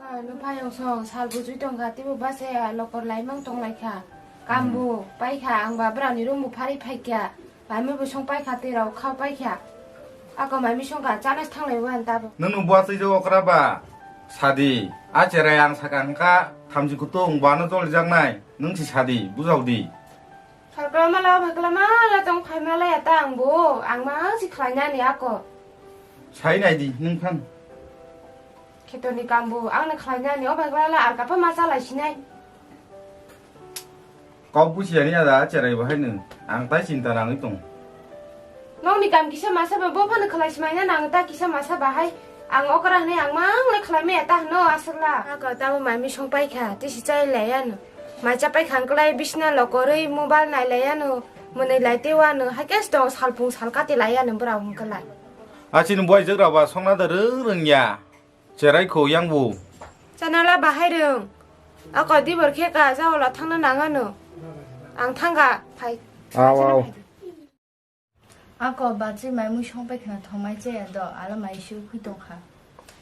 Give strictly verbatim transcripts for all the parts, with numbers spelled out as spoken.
Nuphayung song sal bujui tongkha, teibo base lokor laimang tonglaikha. Kambo paikha, ang ba brani room bo phari phaikha. Laimang bo song paikha, tei rok khao paikha. Ako mai misong ka chana thanglai wan tabo. Nunu bua tei jo okra ba sadi. A cherai ang saka hwnkha thamchi kutung bano jolijaknai. Nung si sadi, bujau di. Phalkla mala, phalkla mala tong phai mala ya ta ang bo. Ang ma si khlai nani ako. Sai nai di, nung phan. Khetoni kambo, ang na khlai nani, o phalkla la ar kapha ma chalai sinai. Kok busi ani ada cherai bahai nung. Ang tai chinta nangwi tong. Nokni kam kisa masa ba, bo phano khlai simaina nang ta kisa masa bahai. Ang okra hwnwi ang mang le khlai maya ta hwno aswkla. Ako tamo mai misong paikha, tisi chai laiya no. Mai cha paikha ang klai bisna lokorwi mobile nai laiya no. Mwnwi lai te wa no, hai khe sto salpung sal kati laiya no bwrang hwn klai. Achini boy jagra ba songna da rwng rwng ya. Cherai kho yang bu. Chanala bahai rwng. Ako dibor khe ka jawala thangna nang ano. Ang thangka phai. Aw, aw. Ako bachwi mai mui song pai khna thomai chaya do, ala mai su khui tong kha.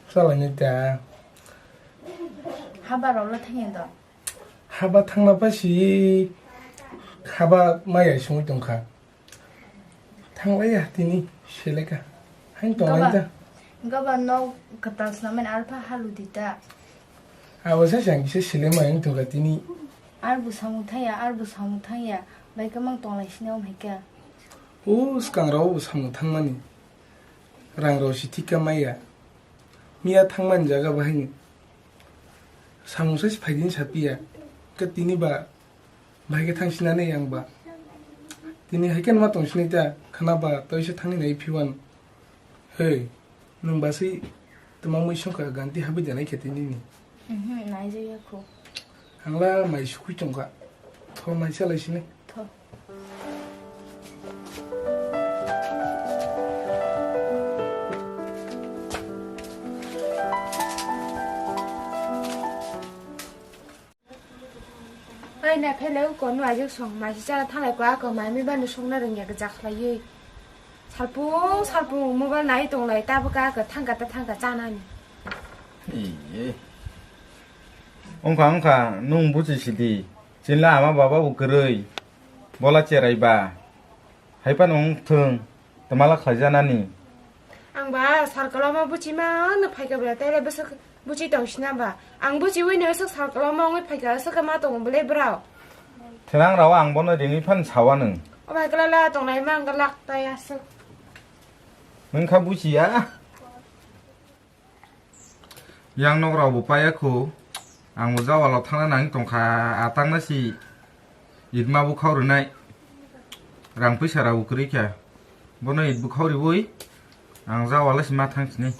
Chalai ni ta. Haba rolo thang ya do. Haba thangna pa si haba mai ai sungwi tong kha. Thanglaiya tini seleka. Hain tonglai ta. Goba nok kwtal snamani arpha halu di ta. Abo sa chang kisa selema yang tongkha tini. Arbo samung thangya, arbo samung thangya. Bai kwmang tonglai sini om hai khe. O swkang rao bo samung thangmani. Rang rao si thik ka maya. Miya thangmani jaga bahai ni. Samung sa si phaidin sapiya. Ka tini ba Bahai khe thang sinani ang ba. Tini hai khe numa tong sini ta khana ba toisa thangni nai phiwan. Hei, nwng basui twma mui songkha ganti habwi danai khe tini ni. Mhm, nai jaya kho. Ang la mai sukui tongkha. Tho mai salai sini. Tho. Ai, na phele u kono ajik song, maisi chana thanglai kwa ko, mai mi bani songna rwngya gajak khlaiwi. Salpung, salpung mobile nai tonglai, tabuk ka ko thangka ta thangka chanani. Iye. Ongkha, ongkha, nung buchi sidi. Chinla ama baba bo kwrwi. Bola cherai ba. Hai phano wng thung, twmala khlaijanani. Ang ba sal kwlama buchima no phaikha bwle, tele bwswk buchi tong sina ba. Ang buchiwi no swk sal kwlama wngwi phaikha, swk ma tongo bwle bwrao. Thinang rao ang bono ringwi phan sawa nwng. O bai kwlala tongnai ma ang lak tai aswk. Nwng kha buchiya. Yang nok rok bo paiya khu, ang bo jawal o thangna nang tongkha, atang na si it ma bukhau rwnai, rang puisa rok bo kwrwi kha, bono it bukhau riwi ang jawal o si ma thang sini.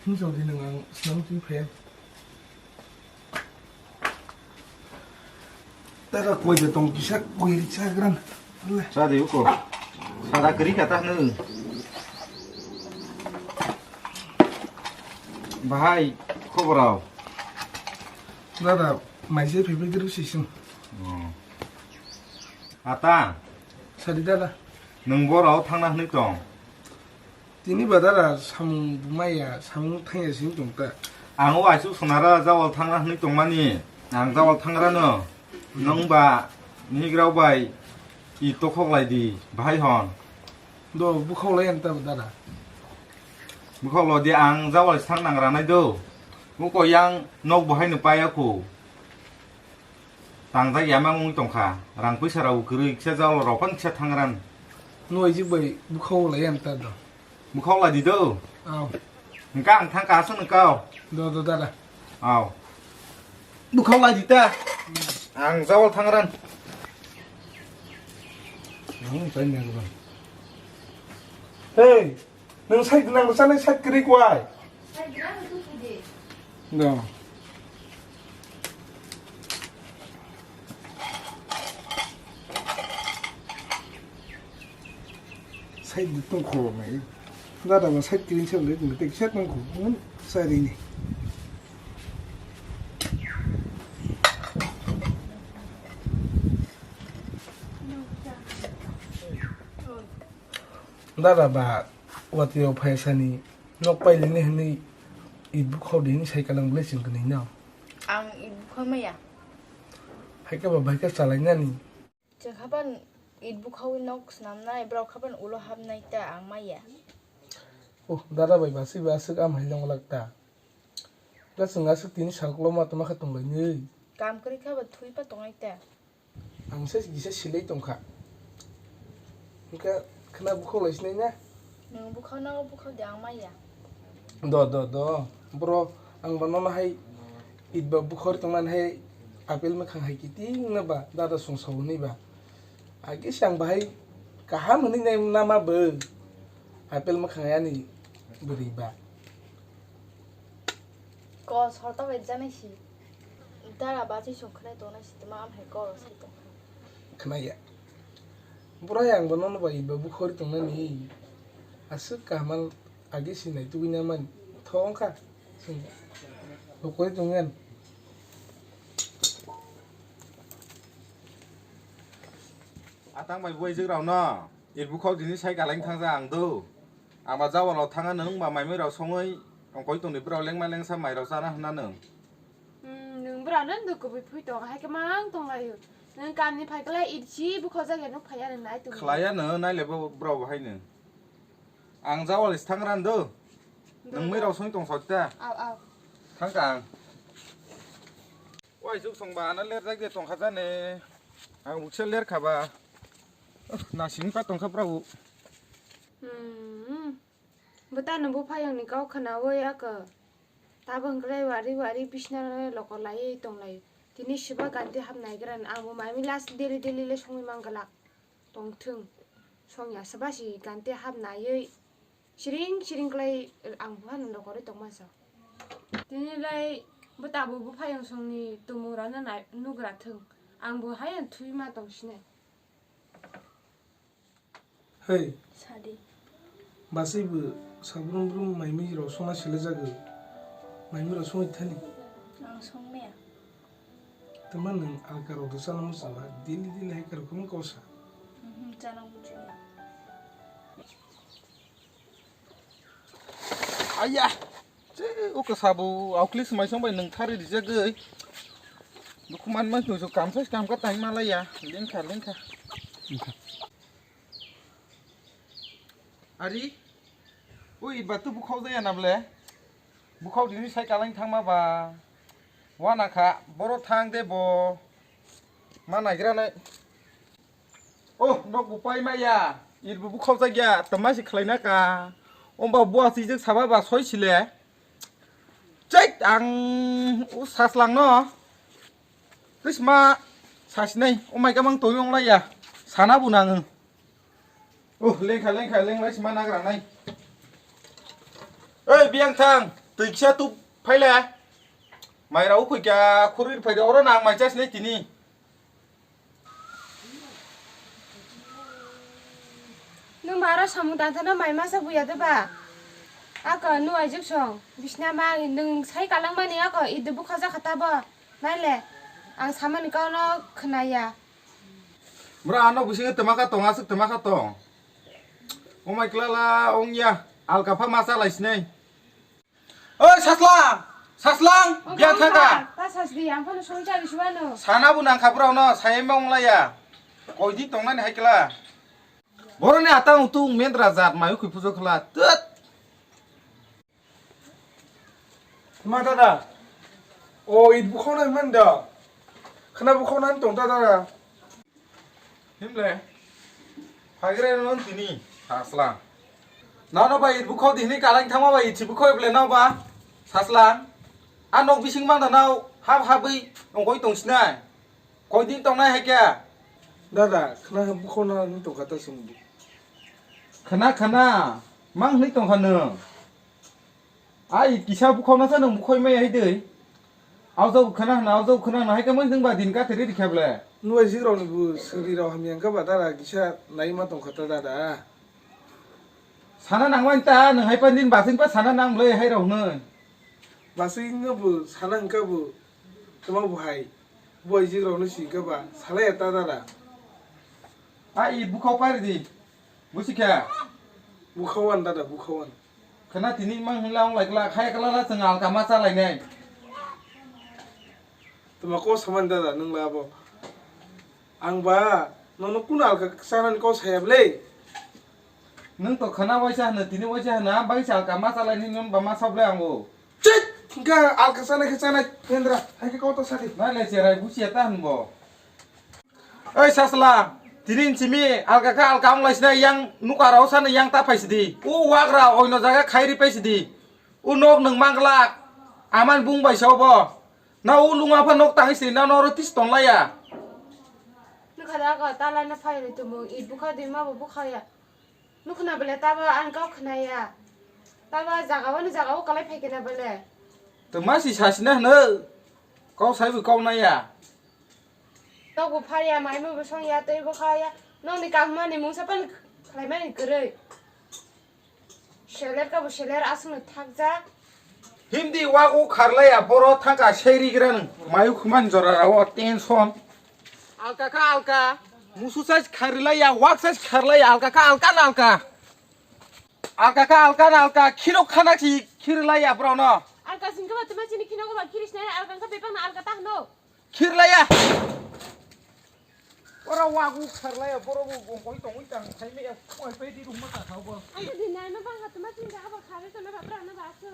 Himjok di nang ang swnam twi phaia. Tara koi de tong kisa koi ri chagrang. Sa de uko. Sada kri kata nu. Bahai, khoborao. Dada, maise phaibai gru sisim. Ata. Sadi dada. Nung borao thangna hwnwi tong. Tini ba dara samung bumaya, samung thangya sini tong ta. Ang o aisuk sonara jawal thangna hwnwi tongmani, ang jawal thangrano, nwng ba nigrao bai i tokhok lai di, bahai hwn. Do bukhok lai ang ta ba dara. Bukhok lo di ang jawal sang nang ranai do. Buko yang nok bahai no paya khu. Tangjak yama wngwi tongkha. Rang puisa rok kwrwi kisa jalo rok phano kisa thangran. Nuaijik bai bukhao lai ang ta do. Bukhao lai di do. Aw. Hwnkha ang thangkha aswk nwng kao. Do do dada. Aw. Bukhao lai di ta. Ang jawal thangran. Hey. Nwng side nang bwchanai side kwrwi kwai. No. Side de tong kho mai. Dada ba side kwrwi sa le tong te kisa tong kho. Ngun sa ri ni. Dada ba watwi rok phai sani Nok pailini hwnwi it bukhok di hwnwi sai kalang belai chwng kwnwi no. Ang it bukhok maya. Hai khe ba bai khe chalainani. Chwng khaban it bukhawi nok swnamnai, borok khaban ulo hapnai ta ang maya. Oh, dada bai basi ba aswk am hai long lak ta. Da chwng aswk tini sal koloma tongma kha tonglainai. Kam kwrwi kha ba thwi pa tongnai ta. Ang se gisa silai tongkha. Hwnkhe khna bukhok lai sinai na? Nwng bukhok no bukhok de ang maya. Do, do, do. Bro, ang ba nono hai it ba bukhor tongmani hai apple mwkhang hai kiting no ba dada song sao hwnwi ba. Agi se ang bahai kaham hwnwi nai nama bo. Apple mwkhang ani bwrwi ba. Kol sorta bai janai si. Dara bachwi song khwnai tongnai si tongma am hai kol sai tongkha. Khwnaya. Bro, ang bo nono bai ba bukhori tongnani. Aswk kaham agi sinai tubui na man. Thongkha. Bukhori tongyan. Atang bai buai jwk rao no. Ir bukhok dini sai kaleng thangja ang do. Ama jawalo thanga nwng ba maimui rao songwi ongkoi tongni brao lengma lengsa mai rao chana hwnna nwng. Hmm, nwng bwrano nwng kubui phui tong, hai khe mang tong laio. Nwng kamni phai khlai irchi bukhok jagya nuk phai ya nwng nai tong. Khlai ya no, nai le bo brao bo hai no. Ang jawal is thang ran do. Nwng mai rao songwi tong sok ta. Au, au. Thang ka ang. Wai juk song ba ana ler jak de tong kha jani. Ang bukse ler kha ba. Nasing pa tong kha brao. Hmm. Bwtano buphayungni kok khwnawi ako tabuk hwnkhe wari wari bisna lokor laiwi tonglaio. Tini swba ganti hap naigra, angbo maimi last daily daily le songwi manglak tongthwng. Songya swba si ganti hap naiwi siring siring khlai ang buphano lokorwi tongma sa. Tini lai bwtabo buphayung songni tongmungrokno nai-, nugra thwng, angbo hayung thwi ma tongsinai. Hei. Sadi. Basai bo sabrum brum maimi rok songna sele jago. Maimi rok songwi thani. Ang songmaya. Tama nwng alka rok de chana muchunga, daily daily hai karokhe mung kosa. Mhm, chana muchunga. Aya. Che, o kwsa bo aukli swmai song bai nwng thari rijagwi. Dukhu man man tong kamsa kamka tang malaya. Lengkha, lengkha. Ari, ui, batu bukhok jaya na ble? Bukhok dini sai kalang thangma ba. Wana kha, boro thang de bo. Ma naigra nai. Oh, nok bo pai maya. Ir bo bukhok jagya, tama si khlai na ka. Omba bua si jek saba ba soi sile. Chait, ang u saslang no. Please ma sasinai, o mai kamang tong yong laya. Sana bu nang. Oh, lengkha, lengkha, lenglai sima nagra nai. Oi, biang thang, twi kisa tu phaile. Mai rau khoi kya khuri phai de oro nang mai chas nei tini. Nwng ba aro samung tangthana mai masa buya de ba? Ako nuai juk song, bisna ma nwng sai kalang mani ako idu bukha jakha ta bo. Naile, ang samani kau no khwnaya. Bro, ano bisingo twma kha tong, aswk twma kha tong. Omai klala ongya, alka pha masa lai sinai. Oi, Saslang! Saslang! Biang thaka! Ta sas di, ang phano songcha di suano. Sana bo nang kha brao no, sayai ma ong laya. Koi di tong nani hai kla. Boroni atang utung mendra jat mayu khui pujo khla. Tut! Ma dada. O, it bukhok nai man da. Khna bukhok nai tong ta dada. Himle, phagre non tini, Saslang. Nano bai bukhok di hini kalang thangma bai ichi bukhok ble nao ba, Saslang. A nok bising mang da nao, hap habwi ongkoi tong sinai. Koi din tong nai hai kya? Dada, khna bukhok na ni tong kha ta sung bu. Khna khna, mang hini tong kha nung. Ai, kisa bukhok na sa nung bukhoi mai hai dei. Aujok khna hna, aujok khna hna, hai kamai nung ba din ka teri rikha ble. Nuai jik rok ni bu suri rok hamya ka ba dara kisa nai ma tong kha ta dada. Sana nang wan ta, nung hai pan din basing pa sana nang ble hai rok nung. Basing no bu sana hingka bu tuma bu hai. Buai jik rok no si ka ba salai ta dada. Ai, bukhok pari di. Busi kha. Bukhok wan dada, bukhok wan. Khna tini mang hinla ong lai kla, khai kla la chwng alka ma cha lai nai. Tuma ko saman dada nung la bo. Ang ba nono kun alka sana ni ko saya ble. Nung to khna waisa hwno, tini waisa hwno, ang bai sa alka ma cha lai ni non ba ma sok ble ang bo. Chit! Hingka alka sana khe sana hendra, hai khe ko to sadi. Nai le cherai busia ta hwn bo. Oi sasla, tinin simi alka kha alka ong lai sina yang nuka rao sana yang ta phai sidi. U wagra oino jaga khairi pai sidi. U nok nung manglak. Aman bung bai sao bo. Na u lunga pha nok tangi sidi na noro tis ton laya. Nukha da ko ta lai na phai ri tumu i bukha di ma bo bukha ya. Nukha na bele ta ba ang kau khna ya. Ta ba jaga wani jaga u kalai phai kena bele. To ma si sasina hno. Kau sai bu kau na ya. Nogo phariya, maimo bo songya, tei bo khaya. Nokni kahmani mungsa pan khlaimani kwrwi. Seler kabo seler aswkno thakjak. Hindi wago kharlaya boro thangka seiri gran mayu khuman jora rawo tension. Alka kha alka. Musu size kharlaya, wak size kharlaya, alka kha alka na alka. Alka kha alka na alka, khino khana si khirlaya brono. Alka singkaba tuma chini khino kaba khirisnai, alka kha bebak na alka ta hno. Khirlaya. Ora wagu kharlaya, boro bu gongkoi tongwi tang, saime ya, koi pe di ruma ta thau bo. Ang di nai ma bang ha tuma tin jaga ba khare to na ba pra na ba asu.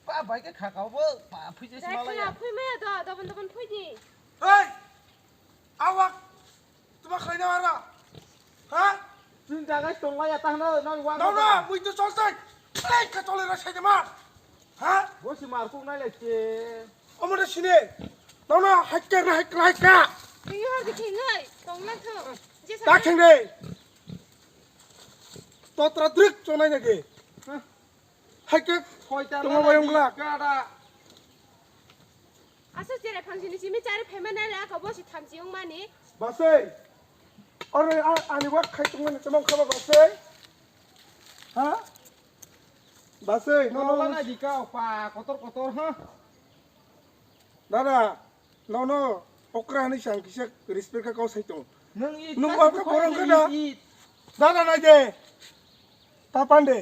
Ba bai ke kha kau bo, ba phui je. Dai sima laya. Kha phui maya do, dobon dobon phui di. Hei! Awak! Tuma khlai na ara? Ha? Tin jaga tong laya ta hno, nang wagu. Nau na, mui to chol sai. Play ka chole ra sai ma. Ha? Bo si mar kuk nai lai che. Omo na sine. Nau na, haikka na haikka, haikka. Thingi hor di thingi, tong lang tho. Je ta sa. Theng de. Totra drik chonai na ge. Ha? Haikka. Koita tongma na bayong di, la. Kada. Asa chere phangsini simi chari phaima nai le aka bosi thamchi wng mani. Basai. Oro a-, ani wak khai tongmani tamo khaba basai. Ha? Basai, no, no, no. Kola na di ka pa kotor kotor ha. Dada, no, no. Okra ni sang kisa respect ka kau sai tong. Nung i nung sa wak ka bukhai korong ni ka da. I, i. Dada nai de. Tapan de.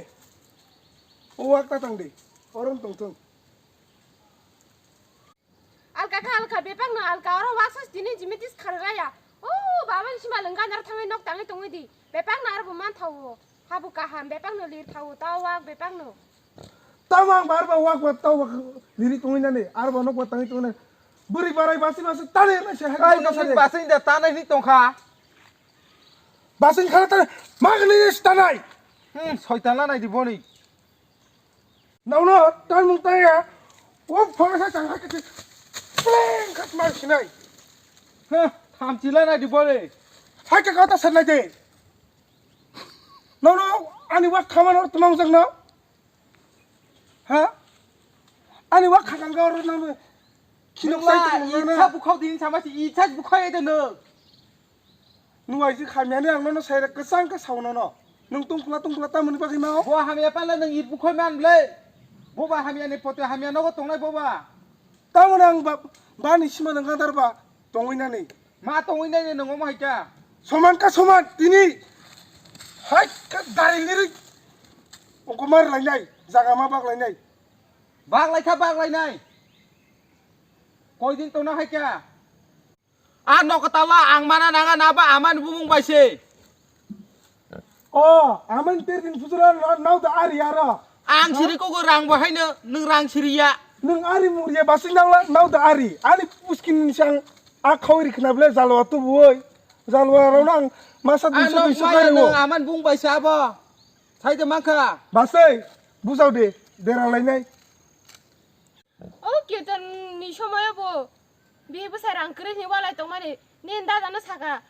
O wak ta tang de. Orom tong tong. Alka kha alka bebak no alka oro waksa tini jimitis kharlaya. O baba ni sima lengga nar thangwi nok tangwi tongwi di. Bebak no arbo man thawo. Habu kaham bebak no lir thawo ta wak bebak no. Tamo ang bar ba wak ba ta wak liri tongwi nani arbo nok ba tangwi tongwi nani. Bwrwi barai basi basi tani na se hai. Ai ka nini sare. Basing da tanai ni tongkha. Basing khala tani magni tanai. Hmm, soitan la nai di boni. Nauno tanmung taya, o phone sa chang hakhe pleng khat mar sinai. Heh, thamchi la nai di bole. Hakhe kata sanai de. Nauno ani wak khaman or tumang jang no. Ha? Ani wak khakan ga or nang. Kino sai tumang na. Itha bukhau din sama si itha bukhau ede no. Nwng aisi khamyani ang nono saira kwchang khe sao nono. Nwng tongphla tongphla tamoni bagwi mao? Bo hamya pala nwng it bukhoi man ble. Bo ba hamya ni photo hamya nogo tongnai bo ba. Tamoni ang ba, bani sima nwng gadar ba tongwi nani. Ma tongwi nani nwng omo hai kha. Soman ka soman tini. Hai ka dari liri. Ongko mar lainai, jaga ma bak lainai. Bak lai kha bak lainai. Koi din tongna hai kha. A nok tala ang mana nanga na ba amani bumung bai se. O, amani ter din pujura nau da ari aro. Ang siri kogo rang bo haino nwng rang siri ya. Nwng ari mung ya basing nang la nau da ari. Ani puskin ni sang a khawi ri khna ble jalwa tu buoi. Jalwa rau nang masa duiso duiso kari o. Amani bung bai se abo. Sai de mangkha. Basai, bujau de, dera lainai. O kirtan ni somoyo bo bihik bwsai rang kwrwi hwnwi walai tongmani nini dada no saka,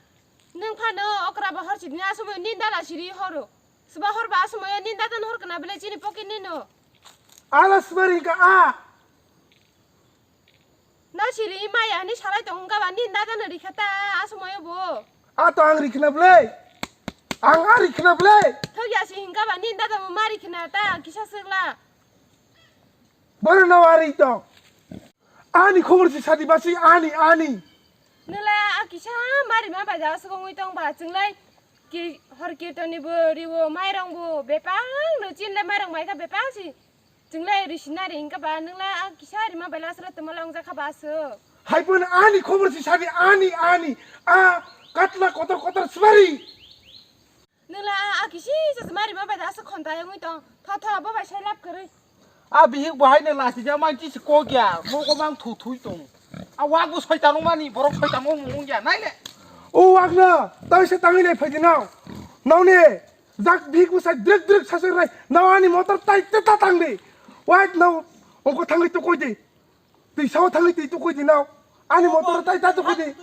nwng phano okra ba hor chini a somoyo nini dada siri horo, swba hor ba a somoyo nini dada no hor kana belai chini pocket ni no. Ala swbari ka a. No siri maya hwnwi salai tong wngkha ba nini dada no rikha ta a somoyo bo. A to ang rikhna belai. Ang a rikhna belai. Thok ya si hingka ba nini dada bo ma rikhna ta kisa swkla. Bono no ari to. Ani khobor si sadi basi ani, ani. Nula a kisa mari ma baja sugongwi tong ba chwnglai. Ki-, hor kirtoni bo riwo, mairong bo bepang no chinle mairong maikha bepang si. Chungle risinari hingka ba nungla a kisa rima baila asra tumala ongjakha ba aswk. Hai pun ani khobor si sadi ani, ani. A katla kotor kotor swari. Nungla a, a kisi se mari ma bai da aswk khonta yongwi tong. Tho, tho, bo bai sai lap kwrwi. A bihik bo haino lasi ja man chi si ko kya. Mo ko mang thu thui tong. A wak bo soitan mani, borok soitan mo mung ya. Nai le. O wak na, tang se tangwi lai phaidi nao. Nao ne, jak bihik bo sai drek drek sa sai rai. Nao ani motor tai te ta tang de. Wait nao, ongko thangwi tu koi de. Twi sao thangwi twi tu koi de nao. Ani motor tai ta tu koi de.